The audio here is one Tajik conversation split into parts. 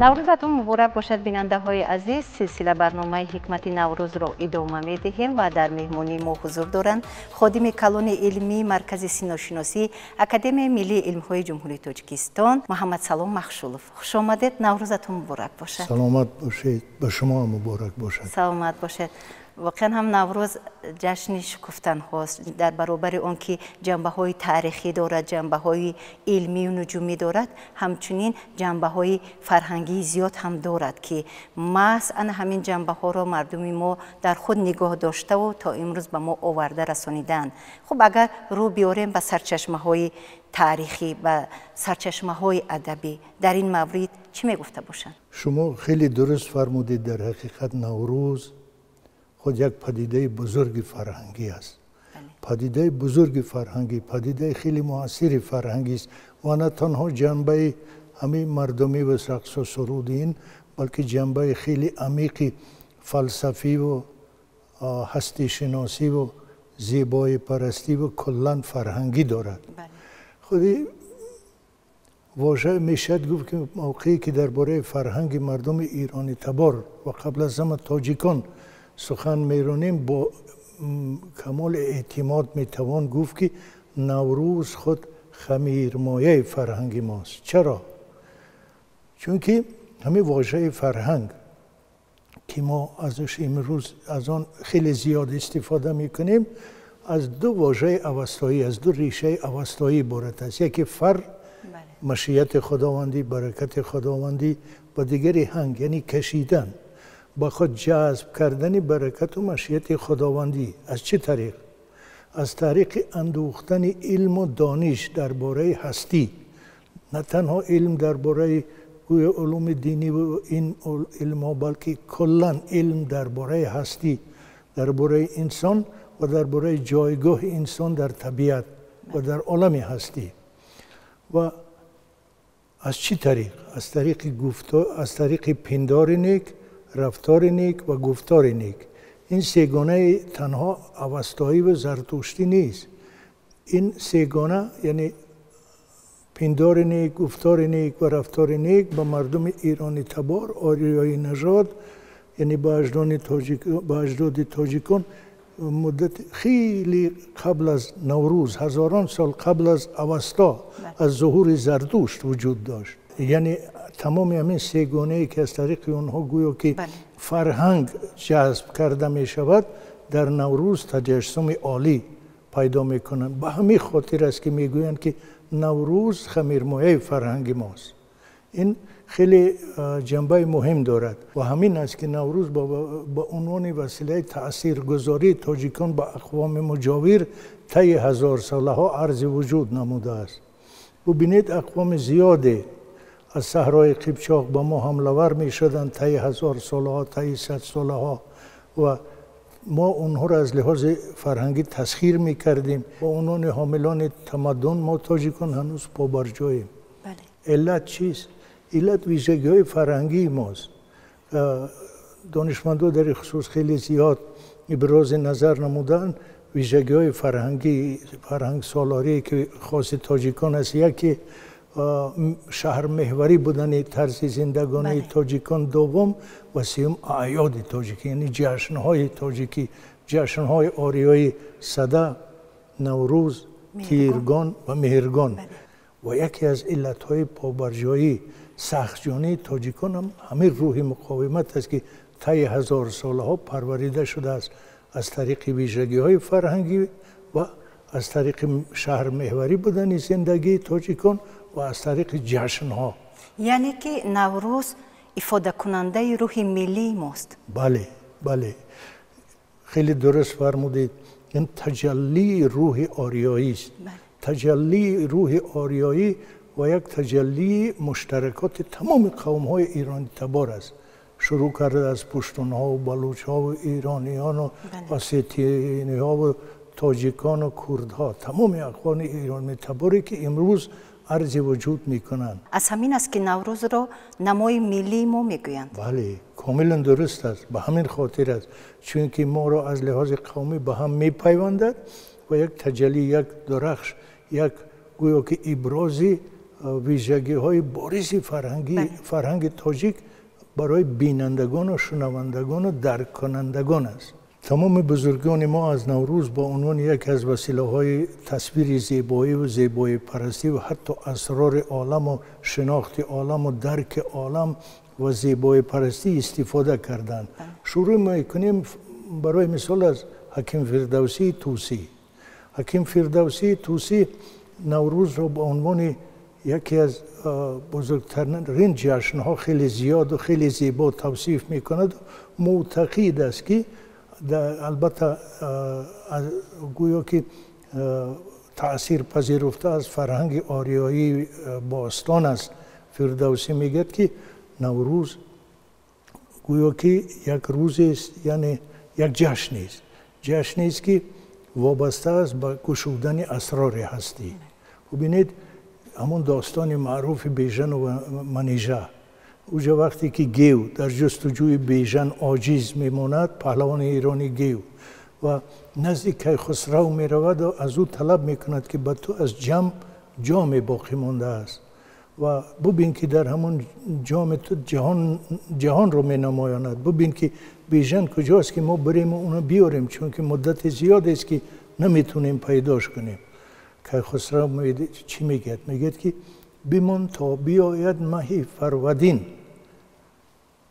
Наврӯзатон муборак бошад, бинандаҳои азиз. Силсила барномаи ҳикмати Наврӯзро идома медиҳем ва дар меҳмонии мо ҳузур доранд ходими калони илмии Маркази синошиносӣ Академияи миллии илмҳои Ҷумҳурии Тоҷикистон Муҳаммадсалом Махшулов. Хуш омадед, Наврӯзатон муборак бошад. Саломат бошед, ба шумо муборак бошад. Саломат бошед. Воқеан ҳам Наврӯз ҷашни шукуфтанҳост. Дар баробари он ки ҷанбаҳои таърихӣ дорад, ҷанбаҳои илмию нуҷумӣ дорад, ҳамчунин ҷанбаҳои фарҳангии зиёд ҳам дорад, ки маҳз ана ҳамин ҷанбаҳоро мардуми мо дар худ нигоҳ доштаву то имрӯз ба мо оварда расонидаанд. Хуб, агар рӯ биёрем ба сарчашмаҳои таърихӣ, ба сарчашмаҳои адабӣ, дар ин маврид чӣ мегуфта бошанд? Шумо хеле дуруст фармудед. Дар ҳақиқат Наврӯз худ як падидаи бузурги фарҳангӣ аст. Падидаи бузурги фарҳангӣ, падидаи хеле муассири фарҳангист ва на танҳо ҷанбаи ҳамин мардумӣ ва рақсу суруди ин, балки ҷанбаи хеле амиқи фалсафиву ҳастишиносиву зебоипарастиву куллан фарҳангӣ дорад. Худи вожа мешавад гуфт, ки мавқее ки дар бораи фарҳанги мардуми иронӣ табор ва қабл аз ҳама тоҷикон сухан меронем, бо камоли эътимод метавон гуфт, ки Наврӯз худ хамирмояи фарҳанги мост. Чаро? Чунки ҳамин вожаи фарҳанг, ки мо азш имрӯз аз он хеле зиёд истифода мекунем, аз ду вожаи авастоӣ, аз ду решаи авастоӣ иборат аст. Яке фар, машияти худовандӣ, баракати худовандӣ, ва дигари ҳанг, яъне кашидан, ба худ ҷазб кардани баракату машияти худовандӣ. Аз чӣ тариқ? Аз тариқи андӯхтани илму дониш дар бораи ҳастӣ. На танҳо илм дар бораи гӯё улуми динӣ ва ин илмҳо, балки куллан илм дар бораи ҳастӣ, дар бораи инсон ва дар бораи ҷойгоҳи инсон дар табиат ва дар олами ҳастӣ. Ва аз чӣ тариқ? Аз тариқи гуфтор, аз тариқи пиндори нек, рафтори нек ва гуфтори нек. Ин сегонаи танҳо авастоӣ ва зартуштӣ нест. Ин сегона, яъне пиндори нек, гуфтори нек ва рафтори нек, ба мардуми иронӣ табор, ориёи нажод, яъне ба аҷдоди тоҷикон муддати хеле қабл аз Наврӯз, ҳазорон сол қабл аз Авасто, аз зуҳури Зардушт вуҷуд дошт. Яъне тамоми ҳамин сегонае, ки аз тариқи онҳо гӯё ки фарҳанг ҷазб карда мешавад, дар Наврӯз таҷассуми олӣ пайдо мекунанд. Ба ҳамин хотир аст, ки мегӯянд, ки Наврӯз хамирмояи фарҳанги мост. Ин хеле ҷанбаи муҳим дорад ва ҳамин аст, ки Наврӯз ба унвони василаи таъсиргузории тоҷикон ба ақвоми муҷовир таи ҳазорсолаҳо арзи вуҷуд намудааст. Бубинед, ақвоми зиёде аз саҳрои Қипчоқ ба мо ҳамлавар мешуданд таи ҳазорсолаҳо, таи садсолаҳо, ва мо онҳоро аз лиҳози фарҳангӣ тасхир мекардем. Бо унвони ҳомилони тамаддун мо тоҷикон ҳанӯз побарҷоем. Иллат чист? Иллат вижагиҳои фарҳангии мост. Донишмандо дар ин хусус хеле зиёд ибрози назар намуданд. Вижагиҳои фарҳангӣ, фарҳангсолорие, ки хоси тоҷикон аст, яке шаҳрмеҳварӣ будани тарзи зиндагонии тоҷикон, дуввум ва сеюм аъёди тоҷикӣ, яъне ҷашнҳои тоҷикӣ, ҷашнҳои ориёи Сада, Наврӯз, Тиргон ва Меҳргон. Ва яке аз иллатҳои побарҷоӣ сахтҷонии тоҷикон ҳам ҳамин рӯҳи муқовимат аст, ки таи ҳазор солаҳо парварида шудааст аз тариқи вижагиҳои фарҳангӣ ва аз тариқи шаҳрмеҳварӣ будани зиндагии тоҷикон ва аз тариқи ҷашнҳо. Яъне ки Наврӯз ифодакунандаи рӯҳи миллии мост. Бале, бале, хеле дуруст фармудед. Ин таҷаллии рӯҳи ориёист, таҷаллии рӯҳи ориёӣ ва як таҷаллии муштаракоти тамоми қавмҳои иронитабор аст. Шурӯъ карда аз пуштунҳову балучҳову ирониёну осетиниҳову тоҷикону курдҳо, тамоми ақвоми иронитаборе ки имрӯз арзи вуҷуд мекунанд. Аз ҳамин аст ки Наврӯзро намои миллии мо мегӯянд. Бале, комилан дуруст аст. Ба ҳамин хотир аст, чунки моро аз лиҳози қавмӣ ба ҳам мепайвандад ва як таҷаллӣ, як дурахш, як гӯё ки ибрози вижагиҳои боризи фарҳанги тоҷик барои бинандагону шунавандагону дарккунандагон аст. Тамоми бузургони мо аз Наврӯз бо унвони яке аз василаҳои тасвири зебоӣ ва зебоипарастӣ ва ҳатто асрори оламу шинохти оламу дарки олам ва зебоипарастӣ истифода карданд. Шурӯъ мекунем барои мисол аз Ҳаким Фирдавсии Тӯсӣ. Ҳаким Фирдавсии Тӯсӣ Наврӯзро ба унвони яке аз бузургтарин ҷашнҳо хеле зиёду хеле зебо тавсиф мекунад. Мӯътақид аст ки албатта гӯё ки таъсир пазируфта аз фарҳанги ориёии бостон аст. Фирдавсӣ мегӯяд ки Наврӯз гӯё ки як рӯзест, яъне як ҷашнест, ҷашнест ки вобаста аст ба кушудани асрори ҳастӣ. Бубинед ҳамон достони маъруфи Бежану Манижа. Уҷа вақте ки Гев дар ҷустуҷӯи Бежан оҷиз мемонад, паҳлавони иронӣ Гев, ва назди Кайхусрав меравад ва аз ӯ талаб мекунад ки ба ту аз ҷам ҷоме боқӣ мондааст ва бубин ки дар ҳамон ҷоми ту ҷаҳонро менамоянад. Бубин ки Бежан куҷост ки мо бирем ва уно биёрем, чунки муддати зиёдест ки наметунем пайдош кунем. Кайхусрав чӣ мегӯяд? Мегӯяд ки бимон то биёяд маҳи Фарвардин,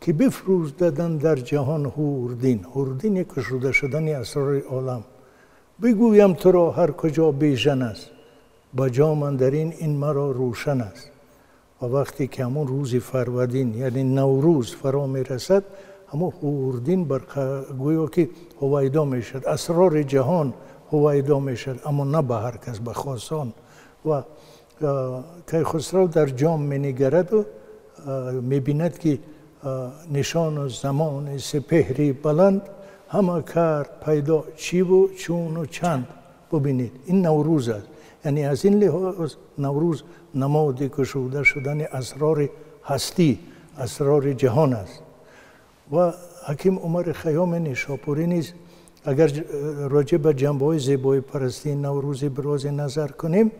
ки бифрӯздадан дар ҷаҳон ҳурдин. Ҳурдин як кушода шудани асрори олам. Бигӯям туро ҳар куҷо Бежан аст, ба ҷом андарин ин маро рӯшан аст. Ва вақте ки ҳамон рӯзи Фарвардин, яъне Наврӯз фаро мерасад, ҳамон ҳурдин гӯё ки ҳувайдо мешавад, асрори ҷаҳон ҳувайдо мешавад, аммо на ба ҳар кас, ба хосон. Ва Кайхусрав дар ҷом менигараду мебинад ки нишону замони сепеҳри баланд ҳама кард пайдо чиву чуну чанд. Бубинед, ин Наврӯз аст. Яъне аз ин лиҳоз Наврӯз намоди кушода шудани асрори ҳастӣ, асрори ҷаҳон аст. Ва Ҳаким Умари Хайёми Нишопурӣ низ агар роҷеъ ба ҷанбаҳои зебоипарастии Наврӯзи бирозе назар кунем,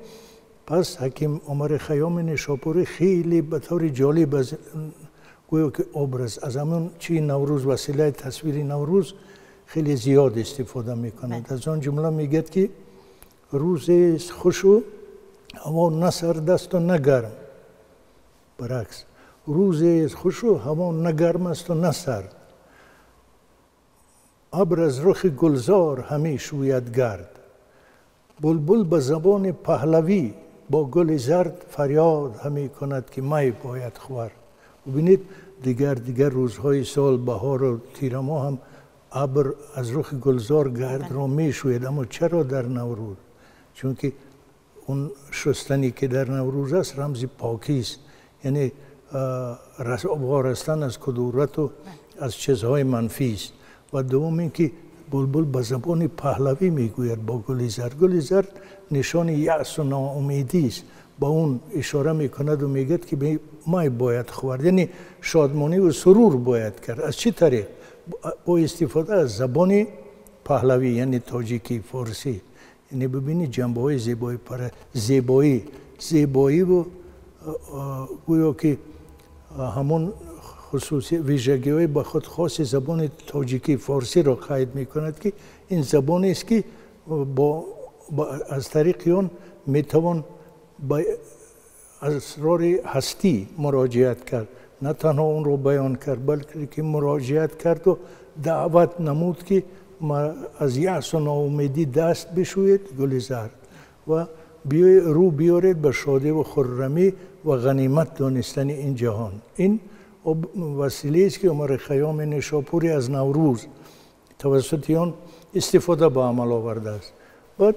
пас Ҳаким Умари Хайёми Нишопурӣ хеле ба таври ҷолиб аз гӯё ки образ аз ҳамон чи Наврӯз, василаи тасвири Наврӯз хеле зиёд истифода мекунад. Аз он ҷумла мегӯяд ки рӯзест хушу ҳаво на сард асту на гарм. Баръакс, рӯзест хушу ҳаво на гарм асту на сард, абр аз рухи гулзор ҳаме шӯяд гард, булбул ба забони паҳлавӣ бо гули зард фарёд ҳаме кунад ки май бояд хӯрд. Бубинед, дигар рӯзҳои сол, баҳору тирамоҳ ҳам абр аз рухи гулзор гардро мешӯяд, аммо чаро дар Наврӯз? Чунки он шустане ки дар Наврӯз аст рамзи покист, яъне ворастан аз кудурату аз чизҳои манфист. Ва дуввум ин ки булбул ба забони паҳлавӣ мегӯяд бо гули зард. Гули зард нишони яъсу ноумедист. Ба он ишора мекунаду мегӯяд ки май бояд хӯрд, яъне шодмонӣ ва сурур бояд кард. Аз чӣ тариқ? Бо истифода аз забони паҳлавӣ, яъне тоҷикӣ, форсӣ. Яъне бибинед ҷанбаҳои зебоӣ, зебоиву гӯё ки ҳамон хусуси вижагиҳои ба худ хоси забони тоҷикӣ, форсиро қайд мекунад, ки ин забонест ки аз тариқи он метавон ба асрори ҳастӣ муроҷиат кард. На танҳо онро баён кард, балки ки муроҷиат кард ва даъват намуд, ки аз яъсу ноумедӣ даст бишӯед, гули зард, ва рӯ биёред ба шодӣ ва хуррамӣ ва ғанимат донистани ин ҷаҳон. Ин василаест, ки Умари Хайёми Нишопурӣ аз Наврӯз тавассути он истифода ба амал овардааст. Баъд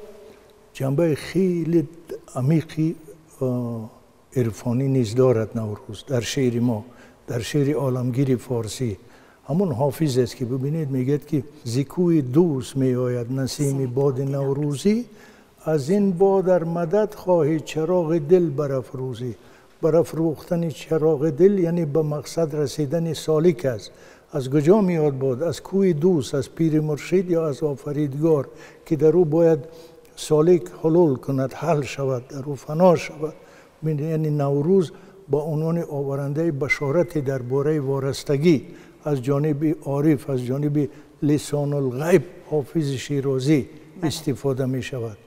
ҷанбаи хеле амиқи ирфонӣ низ дорад Наврӯз дар шеъри мо, дар шеъри оламгири форсӣ. Ҳамон ҳофиз аст, ки бибинед, мегӯяд, ки зи кӯи дӯст меояд насими боди наврӯзӣ, аз ин бод ар мадад хоҳӣ чароғи дил барафрӯзӣ. Барафрӯхтани чароғи дил яъне ба мақсад расидани солик аст. Аз куҷо меояд бод? Аз кӯи дӯст, аз пири муршид ё аз офаридгор, ки дар ӯ бояд солик ҳулул кунад, ҳал шавад, дар ӯ фано шавад. Яъне Наврӯз ба унвони оварандаи башорате дар бораи ворастагӣ аз ҷониби ориф, аз ҷониби лисонулғайб ҳофизи шерозӣ истифода мешавад.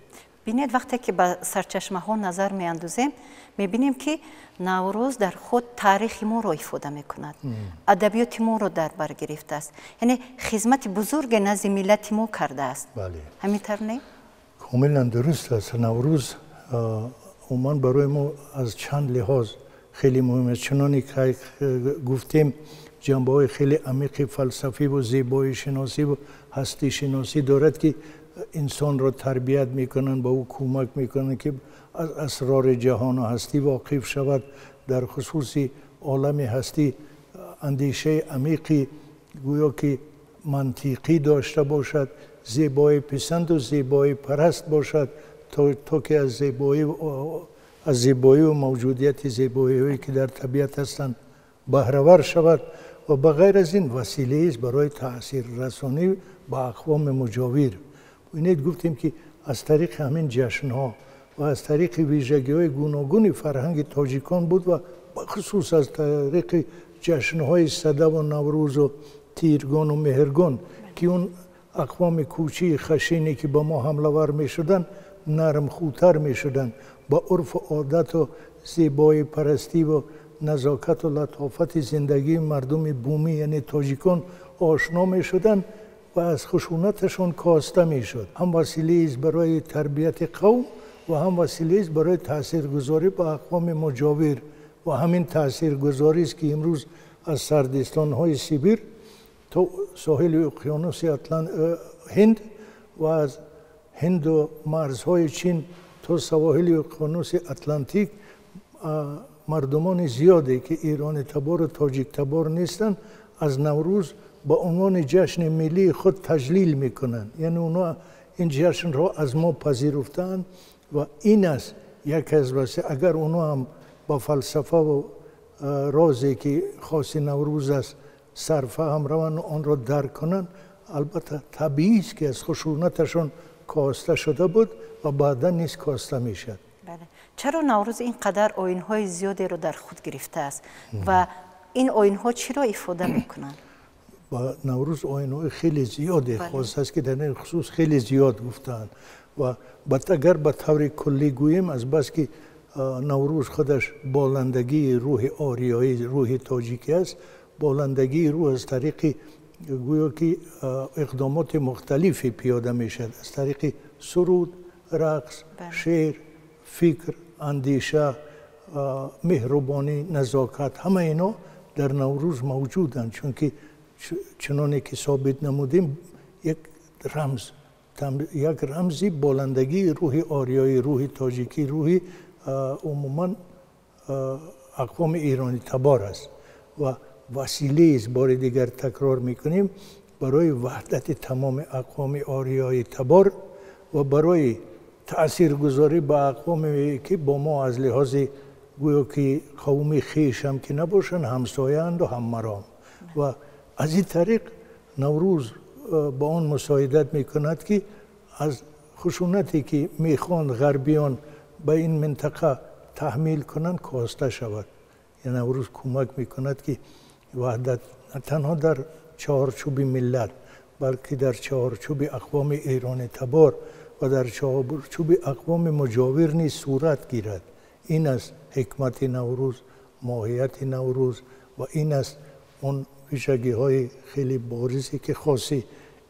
Бинед, вақте ки ба сарчашмаҳо назар меандозем, мебинем, ки Наврӯз дар худ таърихи моро ифода мекунад, адабиёти моро дар бар гирифтааст, яъне хизмати бузурге назди миллати мо кардааст. Ҳамин тавр не? Комилан дуруст аст. Наврӯз умуман барои мо аз чанд лиҳоз хеле муҳим аст. Чуноне ки гуфтем, ҷанбаҳои хеле амиқи фалсафӣ ва зебоишиносӣ ва ҳастишиносӣ дорад, ки инсонро тарбият мекунанд, ба ӯ кӯмак мекунанд, ки аз асрори ҷаҳону ҳастӣ воқиф шавад. Дар хусуси олами ҳастӣ андешаи амиқи гӯё ки мантиқӣ дошта бошад, зебои писанду зебои параст бошад, то ки аз зебоӣ ва мавҷудияти зебоиҳое, ки дар табиат ҳастанд, баҳравар шавад. Ва ба ғайр аз ин василаест барои таъсиррасонӣ ба ақвоми муҷовир. Бинед, гуфтем, ки аз тариқи ҳамин ҷашнҳо ва аз тариқи вижагиҳои гуногуни фарҳанги тоҷикон буд ва бахусус аз тариқи ҷашнҳои Садаву Наврӯзу Тиргону Меҳргон, ки он ақвоми кӯчии хашине, ки ба мо ҳамлавар мешуданд, нармхӯтар мешуданд, ба урфу одату зебоипарастӣ ва назокату латофати зиндагии мардуми бумӣ, яъне тоҷикон, ошно мешуданд ва аз хушунаташон коста мешуд. Ҳам василаест барои тарбияти қавм ва ҳам василаест барои таъсиргузорӣ ба ақвоми муҷовир. Ва ҳамин таъсиргузорист, ки имрӯз аз сардистонҳои Сибир то соҳили уқёнуси Ҳинд ва аз Ҳинду марзҳои Чин то савоҳили уқёнуси Атлантик мардумони зиёде, ки эрони табору тоҷик табор нестанд, аз Наврӯз ба унвони ҷашни миллии худ таҷлил мекунанд. Яъне онҳо ин ҷашнро аз мо пазируфтаанд ва ин аст яке аз васила. Агар онҳо ҳам ба фалсафа ва розе, ки хоси Наврӯз аст, сарфаҳм раванд, онро дарк кунанд, албатта табиист, ки аз хушунаташон коста шуда буд ва баъдан низ коста мешавад. Чаро Наврӯз ин қадар оинҳои зиёдеро дар худ гирифтааст ва ин оинҳо чиро ифода мекунанд? Ба Наврӯз оинҳои хеле зиёде хос аст, ки дар ин хусус хеле зиёд гуфтаанд. Ва агар ба таври куллӣ гӯем, аз бас ки Наврӯз худаш боландагии рӯҳи ориёӣ, рӯҳи тоҷикӣ аст, боландагии рӯҳ аз тариқи гӯё ки иқдомоти мухталифе пиёда мешавад, аз тариқи суруд, рақс, шеър, фикр, андеша, меҳрубонӣ, назокат, ҳама ино дар Наврӯз мавҷуданд, чунки чуноне ки собит намудем, як рамзи боландагии рӯҳи ориёӣ, рӯҳи тоҷикӣ, рӯҳи умуман ақвоми эронӣ табор аст ва василаест, бори дигар такрор мекунем, барои ваҳдати тамоми ақвоми ориёи табор ва барои таъсиргузорӣ ба ақвоме, ки бо мо аз лиҳози гӯё ки қавми хешам ки набошанд, ҳамсояанду ҳаммаром. Ва аз ин тариқ Наврӯз ба он мусоидат мекунад, ки аз хушунате, ки мехоҳанд ғарбиён ба ин минтақа таҳмил кунанд, коста шавад. Наврӯз кӯмак мекунад, ки ваҳдат на танҳо дар чаҳорчӯби миллат, балки дар чаҳорчӯби ақвоми эронӣ табор ва дар чаҳорчӯби ақвоми муҷовир низ сурат гирад. Ин аст ҳикмати Наврӯз, моҳияти Наврӯз ва ин аст он вижагиҳои хеле боризе ки хоси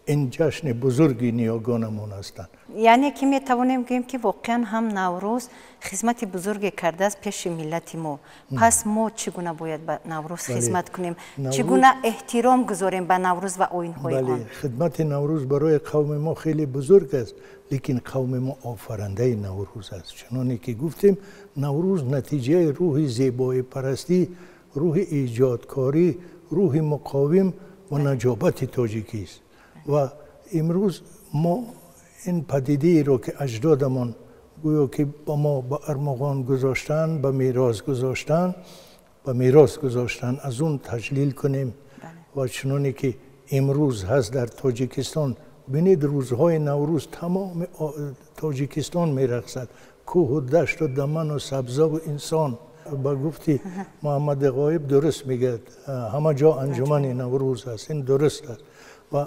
ин ҷашни бузурги ниёгонамон ҳастанд. Яъне ки метавонем гӯем, ки воқеан ҳам Наврӯз хизмати бузурге кардааст пеши миллати мо. Пас мо чӣ гуна бояд ба Наврӯз хизмат кунем, чӣ гуна эҳтиром гузорем ба Наврӯз ва оинҳои он? Хидмати Наврӯз барои қавми мо хеле бузург аст, лекин қавми мо офарандаи Наврӯз аст. Чуноне ки гуфтем, Наврӯз натиҷаи рӯҳи зебоипарастӣ, рӯҳи эҷодкорӣ, рӯҳи муқовим ва наҷобати тоҷикист. Ва имрӯз мо ин падидеро ки аҷдодамон гӯё ки ба мо ба армуғон гузоштанд, ба мерос гузоштанд, аз он таҷлил кунем. Ва чуноне ки имрӯз ҳаст дар Тоҷикистон, бинед, рӯзҳои Наврӯз тамоми Тоҷикистон мерақсад, кӯҳу дашту даману сабзаву инсон. Ба гуфти Муҳаммади Ғоиб дуруст мегӯяд, ҳама ҷо анҷумани Наврӯз аст. Ин дуруст аст ва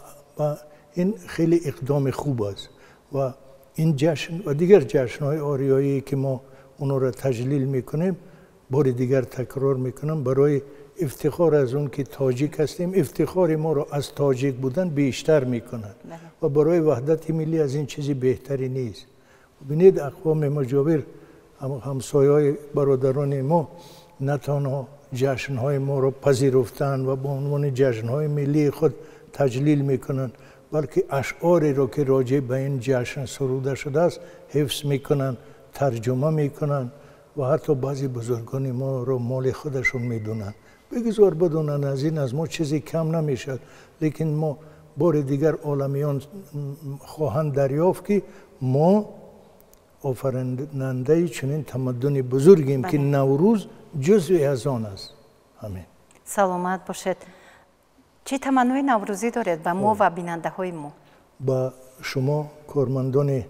ин хеле иқдоми хуб аст. Ва ин ҷашн ва дигар ҷашнҳои ориёие ки мо онҳоро таҷлил мекунем, бори дигар такрор мекунам, барои ифтихор аз он ки тоҷик ҳастем, ифтихори моро аз тоҷик будан бештар мекунад ва барои ваҳдати миллӣ аз ин чизи беҳтаре нест. Бинед, ақвоми муҷовир, ҳамсояҳои бародарони мо на танҳо ҷашнҳои моро пазируфтанд ва ба унвони ҷашнҳои миллии худ таҷлил мекунанд, балки ашъореро ки роҷеъ ба ин ҷашн суруда шудааст ҳифз мекунанд, тарҷума мекунанд ва ҳатто баъзе бузургони моро моли худашон медонанд. Бигзор бидонанд, аз ин аз мо чизе кам намешавад, лекин мо бори дигар оламиён хоҳанд дарёфт ки мо офарандаи чунин тамаддуни бузургем ки Наврӯз ҷузъе аз он аст. Ҳамин. Саломат бошед. Чӣ таманнои наврӯзӣ доред ба мо ва бинандаҳои мо? Ба шумо, кормандони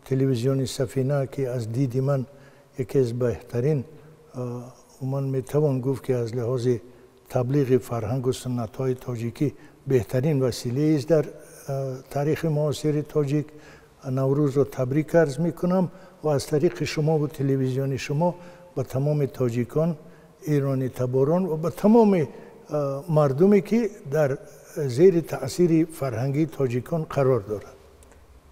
телевизиони Сафина, ки аз диди ман яке аз беҳтарин, ман метавон гуфт ки аз лиҳози таблиғи фарҳангу суннатҳои тоҷикӣ беҳтарин василаест дар таърихи муосири тоҷик, Наврӯзро табрик арз мекунам ва аз тариқи шумо ва телевизиони шумо ба тамоми тоҷикон, эронитаборон ва ба тамоми мардуме ки дар зери таъсири фарҳангии тоҷикон қарор дорад.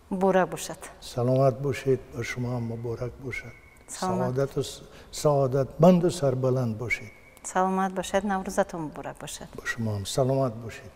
Муборак бошад. Саломат бошед, ба шумо ҳам муборак бошад. Саодатманду сарбаланд бошед. Саломат бошед, Наврӯзатон муборак бошад. Ба шумо ҳам саломат бошед.